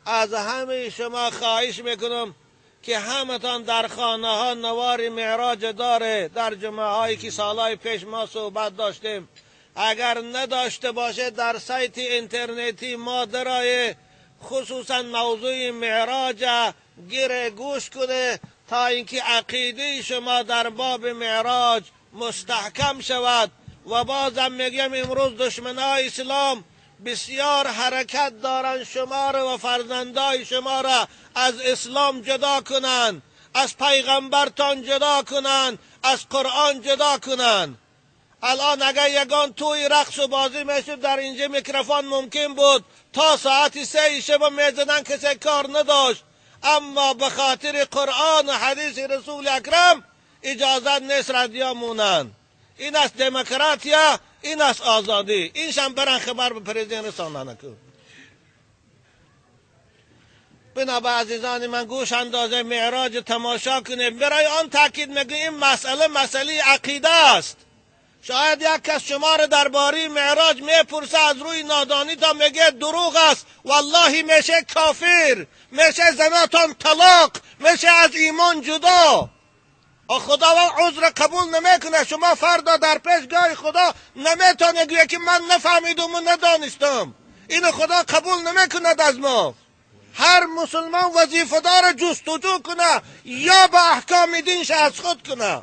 از همه شما خواهش میکنم که همتان در خانه ها نوار معراج داره. در جمعه هایی که سالهای پیش ما صحبت داشتیم، اگر نداشته باشه در سایت اینترنتی ما درای خصوصا موضوع معراج گیره گوش کنه تا اینکه عقیده شما در باب معراج مستحکم شود. و بازم میگم امروز دشمنای اسلام بسیار حرکت دارن شما را و فرزندای شما را از اسلام جدا کنن، از پیغمبرتان جدا کنن، از قرآن جدا کنن. الان اگر یگان توی رقص و بازی میشد در اینجا میکروفون ممکن بود تا ساعت 3 شب میزدن، کسی کار نداشت. اما به خاطر قرآن و حدیث رسول اکرم اجازت نیست رادیو مونن. این است دموکراتیا، این است آزادی. این شم برن خبر به پرزیدنت رساندن کن. بنابر عزیزان من گوش اندازه معراج تماشا کنه. برای آن تاکید میگه این مسئله مسئله عقیده است. شاید یک کس شما را درباره معراج میپرسه از روی نادانی تا میگه دروغ است، والله میشه کافر، میشه زناتان طلاق، میشه از ایمان جدا. خداوند عذر قبول نمیکنه. شما فردا در پیشگاه خدا نمیتونه گویه که من نفهمیدم و ندانستم. این خدا قبول نمیکند از ما. هر مسلمان وظیفه دار جستجو کنه یا به احکام دینش از خود کنه.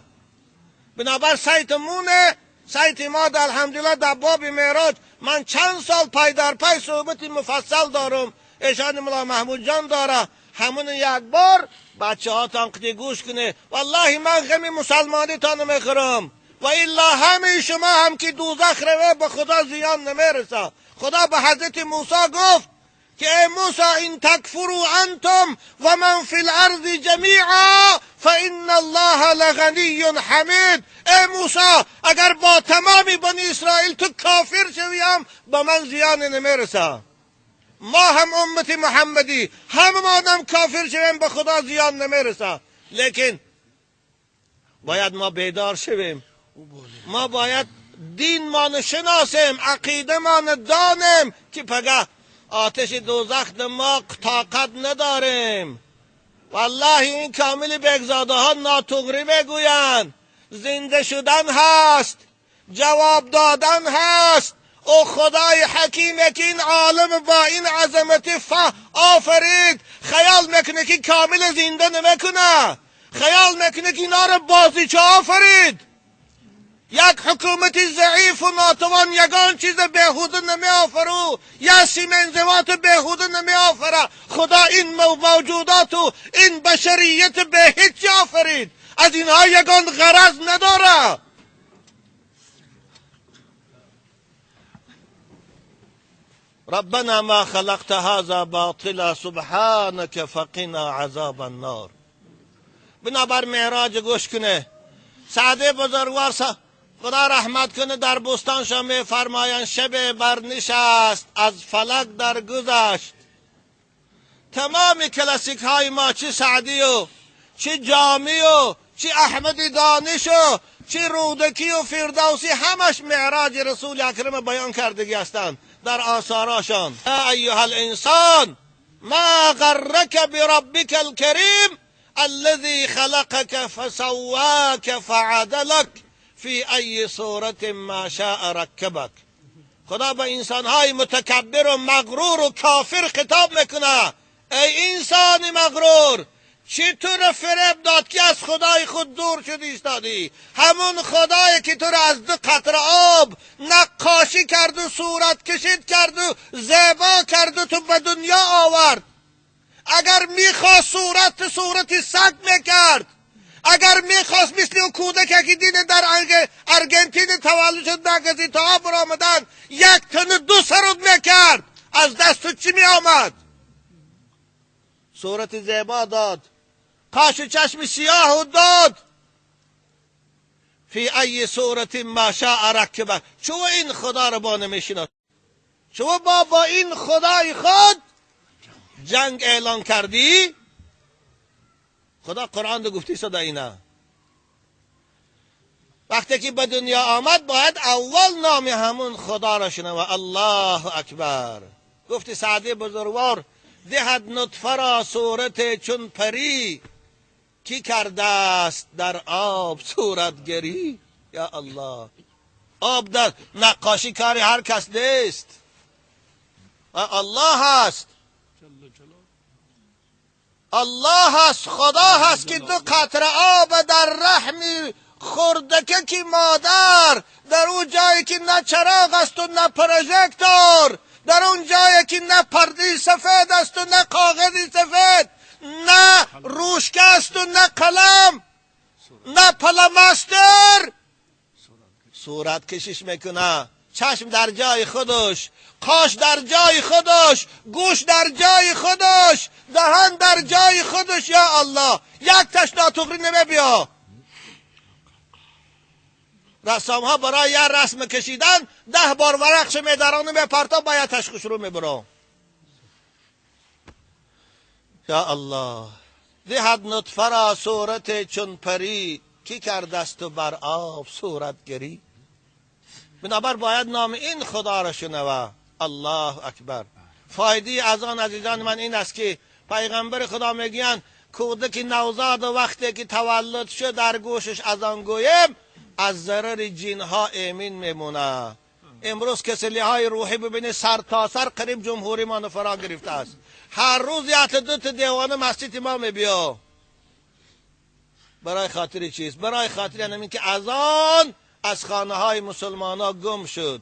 بنابر سایت مونه، سایت ما در الحمدلله در باب معراج من چند سال پای در پای صحبت مفصل دارم. ایشان ملا محمود جان داره. همون یک بار بچه ها تان قدی گوش کنه. والله من غم مسلمانی تا نمیخورم و الا همه شما هم که دوزخ روه به خدا زیان نمیرسه. خدا به حضرت موسی گفت که ای موسی ان تکفروا انتم و من فی الارض جمیعا فان الله لغنی حمید. ای موسی اگر با تمام بنی اسرائیل تو کافر شویم به من زیان نمیرسه. ما هم امت محمدی هم آدم کافر شویم به خدا زیان نمیرسه. لیکن باید ما بیدار شویم، ما باید دین ما شناسیم، عقیده ما دانیم که پگه آتش دوزخ ما طاقت نداریم. والله این کامل بگزاده ها ناتغری میگویند. زنده شدن هست، جواب دادن هست. او خدای حکیم که این عالم با این عظمت آفرید، خیال میکنه که کامل زنده نمیکنه، خیال میکنه که اینا رو بازیچه آفرید. یک حکومت ضعیف و ناتوان یگان چیز بیهوده نمی آفرو، یا سیمنزوات بیهوده نمی آفره. خدا این موجودات و این بشریت به هیچ آفرید، از اینها یگان غرض نداره. ربنا ما خلقت هذا باطلا سبحانك فقنا عذاب النار. بنابر معراج گوش کنه. سعدی بزرگوار خدا رحمت کنه در بستان شما میفرمایند شب برنشست از فلک در گذشت. تمام کلاسیک های ما چه سعدی و چه جامی و چه احمد دانش و چه رودکی و فردوسی همش معراج رسول اکرم بیان کردگی هستند در آثاراشان. یا ایها الانسان ما غرک بربک الکریم الذي خلقك فسواك فعدلك فی ای صورت ما شاء رکبک. خدا به انسانهای متکبر و مغرور و کافر خطاب میکنه. ای انسان مغرور، چی تو را فریب داد که از خدای خود دور شدی ایستادی؟ همون خدایی که تو را از دو قطره آب نقاشی کرد و صورت کشید کرد و زیبا کرد و تو به دنیا آورد. اگر میخواست صورت سگ میکرد، اگر میخواست مثل او کودک که دیده در ارگنتین تولد شد نگزی تا برآمدن یک تن دو سرود میکرد، از دست تو چی میآمد؟ صورت زیبا داد، قاش چشم سیاه داد. فی ای صورت ما شاء رکبه. چو این خدا رو با نمیشناس، چو با این خدای خود جنگ اعلان کردی؟ خدا قرآن رو گفتی صدا اینا. وقتی که به دنیا آمد باید اول نام همون خدا را شنوه، الله اکبر. گفتی سعدی بزرگوار دهد نطفه را صورت چون پری، کی کرده است در آب صورتگری. یا الله، آب در نقاشی کاری هر کس نیست، الله هست، الله هست، خدا هست که دو قطره آب در رحم خردکه که مادر، در اون جایی که نه چراغ است و نه پروژکتور، در اون جایی که نه پرده سفید است و نه کاغذ سفید، نه روشکه است و نه قلم، نه پلمستر، صورت کشش میکنه. چشم در جای خودش، قاش در جای خودش، گوش در جای خودش، دهن در جای خودش. یا الله، یک تش ناتغری نمیبیا. رسام ها برای یک رسم کشیدن 10 بار ورقش میدرانه میپرتا، باید تشخیص رو میبرم. یا الله، دهد نطفه را صورت چون پری، کی کردست و بر آب صورت گری. بنابر باید نام این خدا را شنوه. الله اکبر. فایده از آن عزیزان من این است که پیغمبر خدا میگویند کودک نوزاد وقتی که تولد شد در گوشش اذان گویم از ضرر جنها امین میمونه. امروز کسلی های روحی ببینید سر تا سر قریب جمهوری ما فرا گرفته است. هر روز یک دو تا دیوانه مسجد ما میبیا. برای خاطر چیز؟ برای خاطر همین که اذان از خانه های مسلمان ها گم شد.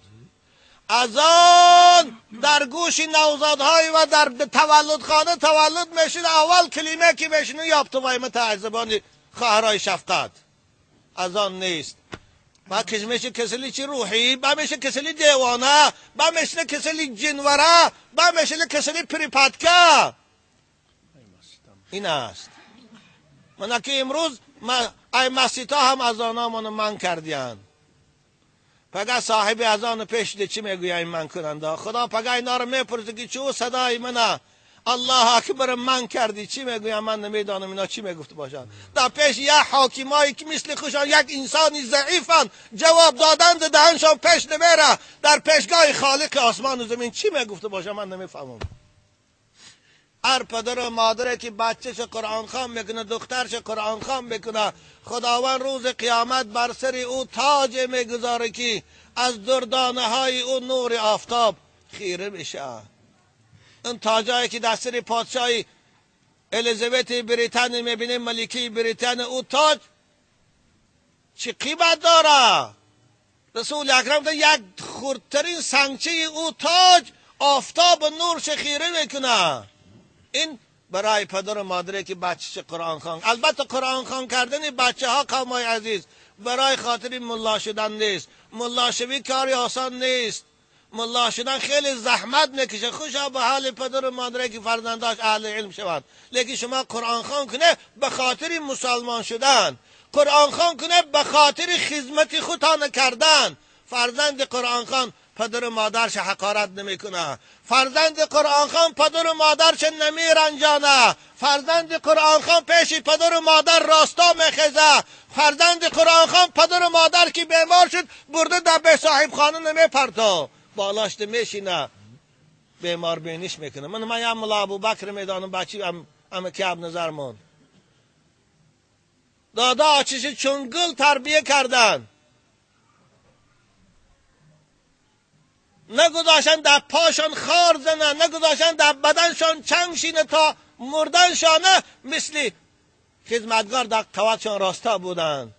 اذان در گوش نوزادهای و در تولدخانه تولد میشد، اول کلمه که میشنه یابت وای متعذبان خواهرای شفقت. اذان نیست. با میشه کسلی چی روحی، با میشه کسلی دیوانه، با میشه کسلی جنوره، با میشه کسلی پریپاتکا. این است. من که امروز ای مسجدها هم اذانامون من کردیان. پگه صاحب اذان پیش ده چی میگویم من کننده؟ خدا پگه اینا رو میپرسه که چه صدای منه الله اکبر من کردی، چی میگویم؟ من نمیدانم اینا چی میگفت باشن. در پیش یک حاکمایی که مثل خوشان یک انسانی ضعیفن جواب دادن دهنشان پیش نمیره، در پیشگاه خالق آسمان و زمین چی میگفت باشن من نمیفهمم. هر پدر و مادره که بچهش قرآن خوان میکنه، دخترش قرآن خوان میکنه، خداوند روز قیامت بر سر او تاج میگذاره که از دردانه های او نور آفتاب خیره میشه. اون تاجایی که در سر پادشاهی الیزابت بریتانیا میبینیم، ملکه بریتانیا، او تاج چه قیمت داره؟ رسول اکرم یک خردترین سنگچه او تاج آفتاب و نورش خیره میکنه. این برای پدر و مادره که بچه‌ش قرآن خوان. البته قرآن خوان کردن بچه ها قومای عزیز برای خاطر ملا شدن نیست. ملا شوی کاری آسان نیست. ملا شدن خیلی زحمت میکشه. خوشا به حال پدر و مادره که فرزنداش اهل علم شوند. لیکن شما قرآن خوان کنه به خاطر مسلمان شدن، قرآن خوان کنه به خاطر خدمت خودتان کردن. فرزند قرآن خوان پدر و مادرش حقارت نمیکنه. فرزند قرآن خوان پدر و مادرش نمیرنجانه. فرزند قرآن خوان پیش پدر و مادر راستا میخیزه. فرزند قرآن خوان پدر و مادر که بیمار شد برده در به صاحب خانه نمیپرتا، بالاشت میشینه بیمار بینیش میکنه. من یم ملا ابوبکر میدانم، بچی ام که نظر من دادا آچش چون گل تربیه کردن، نگذاشتن در پاشان خار زنن، نگذاشتن در بدنشان چنگ شینه تا مردنشانه، مثل خدمتگار در قوتشان راستا بودن.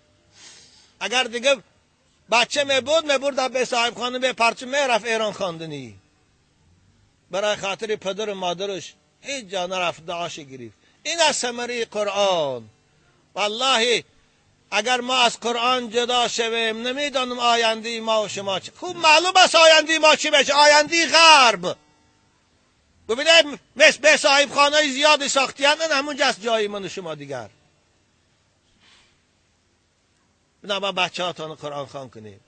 اگر دیگه بچه می بود میبرد به صاحب خانه به پرچه میرفت ایران خواندنی. برای خاطر پدر و مادرش هیچ جا نرفت، دعاش گرفت. این از ثمره قرآن. والله اگر ما از قرآن جدا شویم نمیدانم آینده ما و شما چه. خوب معلوم است آینده ما چی بشه. آینده غرب. ببینید مثل به صاحب خانه زیادی ساختیان، همونجا است جای من و شما دیگر. بنابر بچه هاتان قرآن خوان کنیم.